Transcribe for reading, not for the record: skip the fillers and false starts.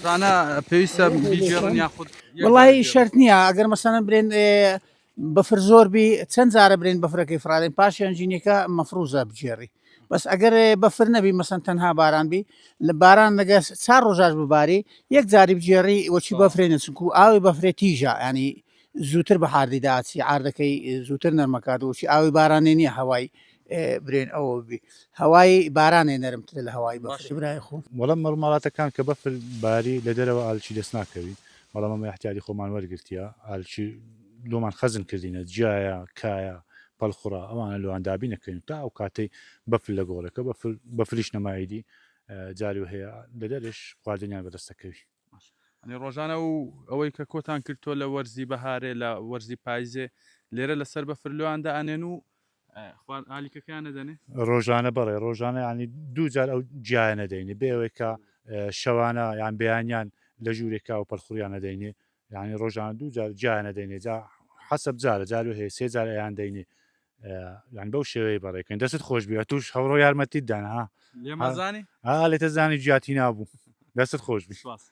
ڕانە پێویستە بیگێڕن یاخود وڵی شەرت نییە ئەگەر مەسەنە برێن بەفر زۆر بی چەند جارە برێن بەفرەکەی فڕادێن پاش ینجینەکە مەفروزە بگێڕی بەس ئەگەر بەفر نەبی مەسەن تەنها باران بی لە باران لەگە چار ڕۆژاش بباری یەک جاری بگێڕی وەچی بەفرێنە چونکو ئاوی بەفرێ تیژە ینی زووتر بە حاردی داچی عاردەکەی زووتر نەرمەکات وچی ئاوی بارانێ نییە هەوای برێن ئەوە بی هەوای بارانێ نەرمترە لە هەوای بەفر برای خۆم. وەڵا مەڕوماڵاتەکان کە بەفر باری لە دەرەوە ئالچی دەست ناکەوی بەڵام ئەمە ئیحتیادی خۆمان وەرگرتیە ئالچی لۆمان خەزن کردینە جیایە کایە پەلخوڕە ئەوانە لۆیان دابین ئەکەین تا ئەو کاتەی بەفر لە گۆڕێکە بەفر بەفریش نەمایدی جاری هەیە لە دەرێش خواردنیان بەدەست ئەکەوی. یانی ڕۆژانە و ئەوەی کە کۆتان کردتۆ لە وەرزی بەهارێ لە وەرزی پایزێ لێرە لەسەر بەفر لۆیان دائەنێن و خوارد ئالیکەکەیان نەدەنێ؟ ڕۆژانە بەڵێ ڕۆژانە یانی دوو جار ئەو جیایە نەدەینێ بێ ئەوەی کە شەوانە یان بەیانیان لە ژوورێکا و پەلخوڕیان نەدەینێ یانی ڕۆژانە دوو جار جیایە نەدەینێ جا حەسەب جارە جارو هەیە سێ جار ئەیان دەینێ یان بەو شێوەیە بەڕێکەین دەستت خۆش بێ توش هەوڕۆ یارمەتیت دان ها لێمەزانی ها لێتە زانی جیاتی نابوو دەستت خۆش بی سپاس.